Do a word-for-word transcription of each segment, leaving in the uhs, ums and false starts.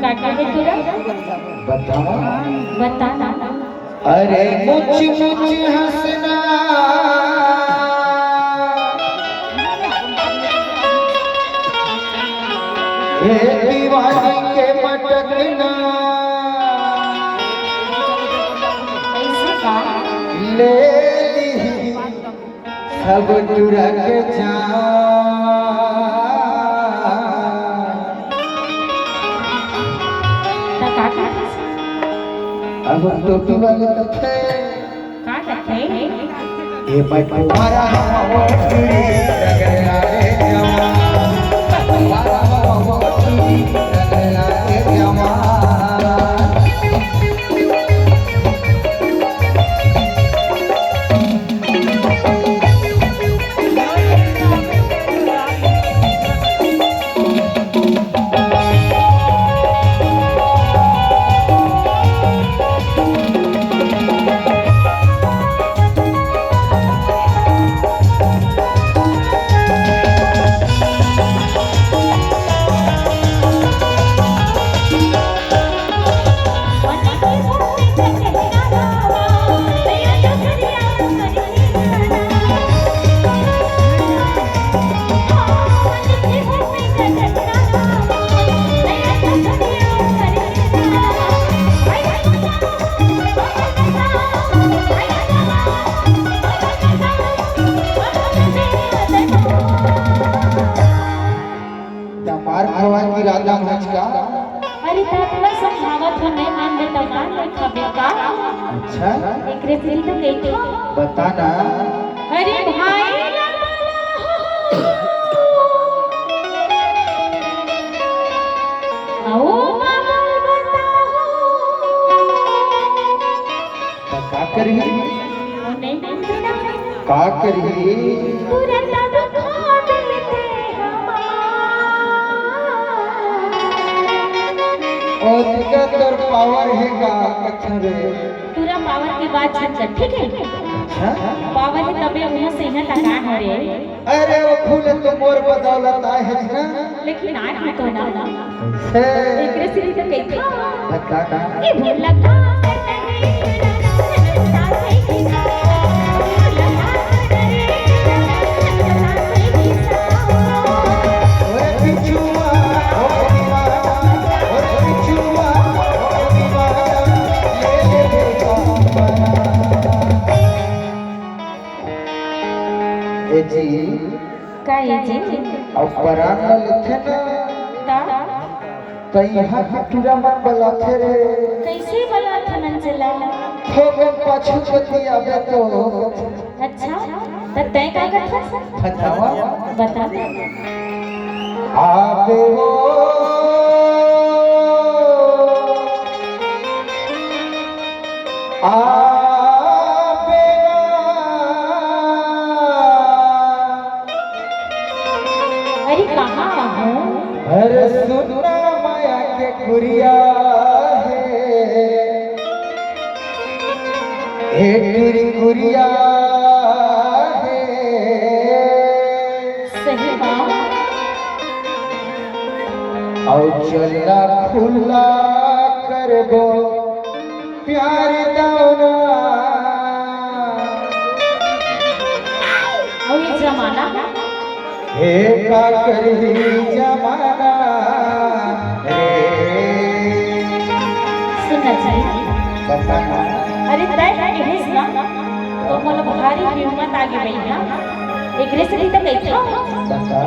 का कहे तोला? बताओ। बता ना। अरे मुच मुच हंसना, हे दीवानी के मटकना, ऐसे का? ले ली सब टुरा के जान। त का का? अब टोपी वाले रखे। का रखे? ए बंटवारा हवा वो टुरी, रगड़ा रे जवान। बंटवारा हवा वो टुरी, रगड़ा रे जवान। त मार खवा के इरादा में हच का? अरे, त तोला समझावत हो, नहीं मानबे त मार ले खाबे का? अच्छा। एकरे से तो कहिथे। बता ना। अरे भाई ला बोला हो। आओ बाबा बताओ। त का करही? ओ नहीं मानबे ना। का करही? तुरंत अब खा देते हमार। ओ दिक्कत तोर पावर हे का कथन रे? पूरा पावर के बात झन कर, ठीक है? अच्छा। पावर हे तबे उहाँ से यहाँ तक आ हरे। अरे वो फूल तो मोर बदौलत आए है ना। लेकिन आए हो तो ना। से एकरे से तो कहिथे। बता ना। ये भूल लगा। ओए पिछुआ, ओ दीवाना, ओए पिछुआ, ओ दीवाना, ले ले बेटा। ए जी। का ए जी? अब परान ल लेथे ना। त? त इहाँ के टूरा मन बलाथे रे। कइसे बलाथे मन चला? थोकन पाछू कती आबे तो। अच्छा, त तैं का करथस? बतावा। बता। आबे वो, आबे ना। अरे, कहाँ हूँ? अरे, सुनना माया के कुरिया हे। ए टुरी कुरिया हे। सही बात। अउ चलना खुला करबो प्यार दौना। जमाना। हे का करही जमाना रे। सुन ना जी। बता ना। अरे तय कहिस ना, तो मोला भारी हिम्मत आगे बइठा। एकरे से भी तो कहिथा। बता।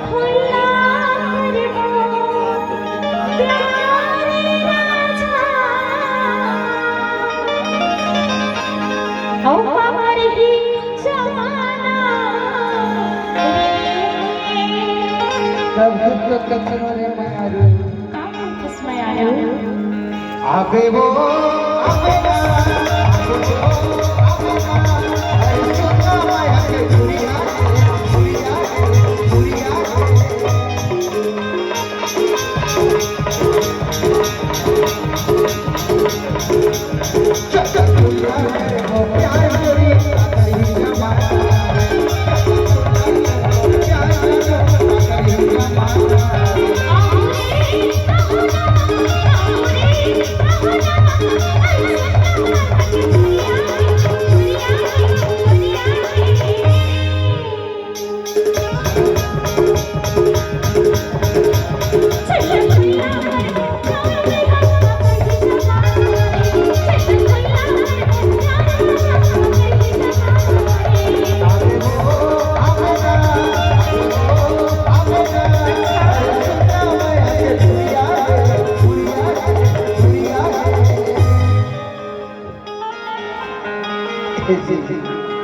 खुला करबो प्यार राजा, अउ कमर ही जमाना रे। कभी तो कचरो रे मारू। का कुछ में आया? आबे वो, आबे ना, आबे वो, आबे ना, अरे सुन ना, मैं आके दुनिया, दुनिया, दुनिया।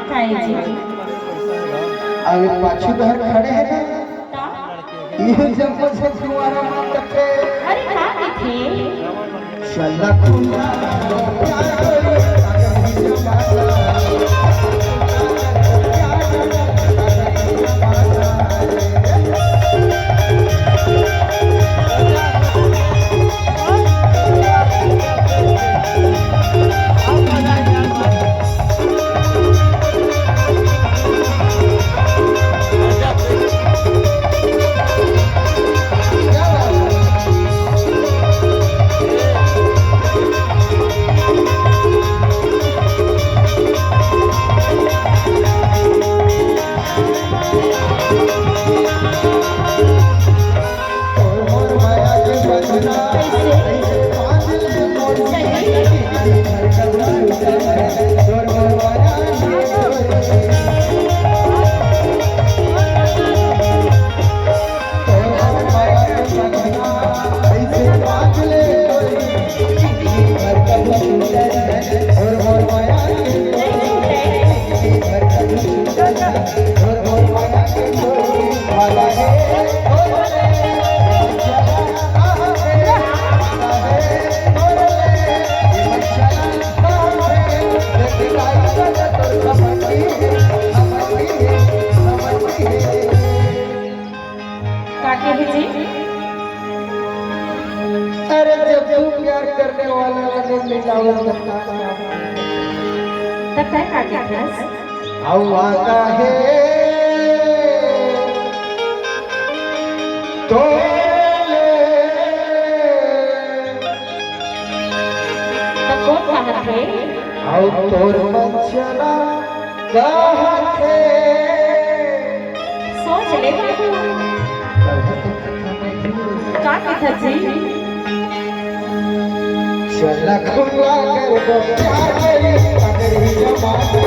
काहे जी? अबे पाछू डहर खड़े हे ना, का? ये जब से तुम्हारा मन करते। अरे का कथे? चला खुला प्यार करी, का कहे जी? अरे, जब तू प्यार करने वाला ला नहीं मिलावत, तो का कहे? तब तय का कहे? अउ वादा हे तोले। त कोन कहत हे? अउ तोर मन चला कहत हे। सोच ले बाबू। का कथस जी? चला खुला करबो प्यार करी, अगर ही जमाना।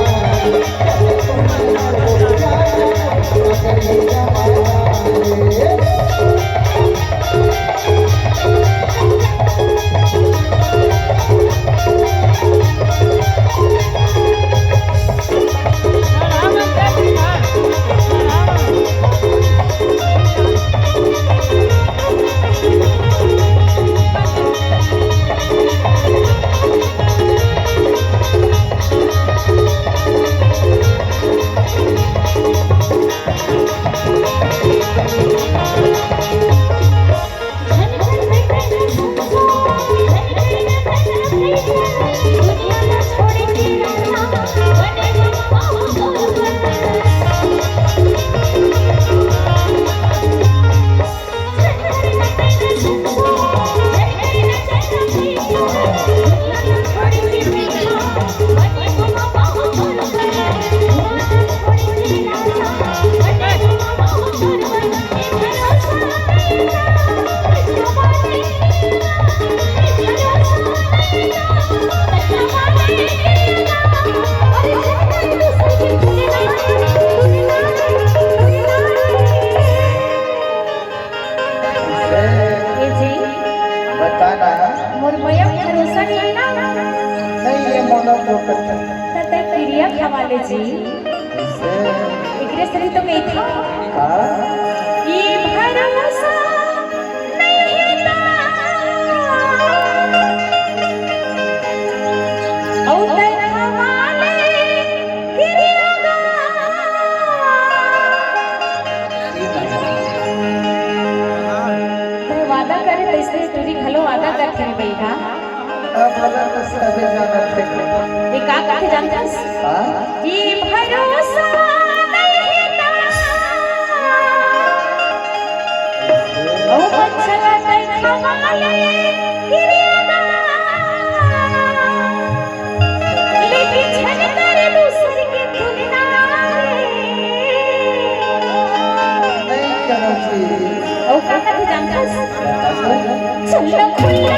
अइसने टूरी घलो आदा करथे रे बइगा। अब बोला तो सबे जानत हे। ये का कथे जानथस? हाँ? ये भरोसा नहीं है ना। ओ मछला नहीं खवाले गिरिया ना। लेकिन झन करे दूसर के तुलना रे। नहीं करम जी। ओ का कथे जानथस? चलो खुला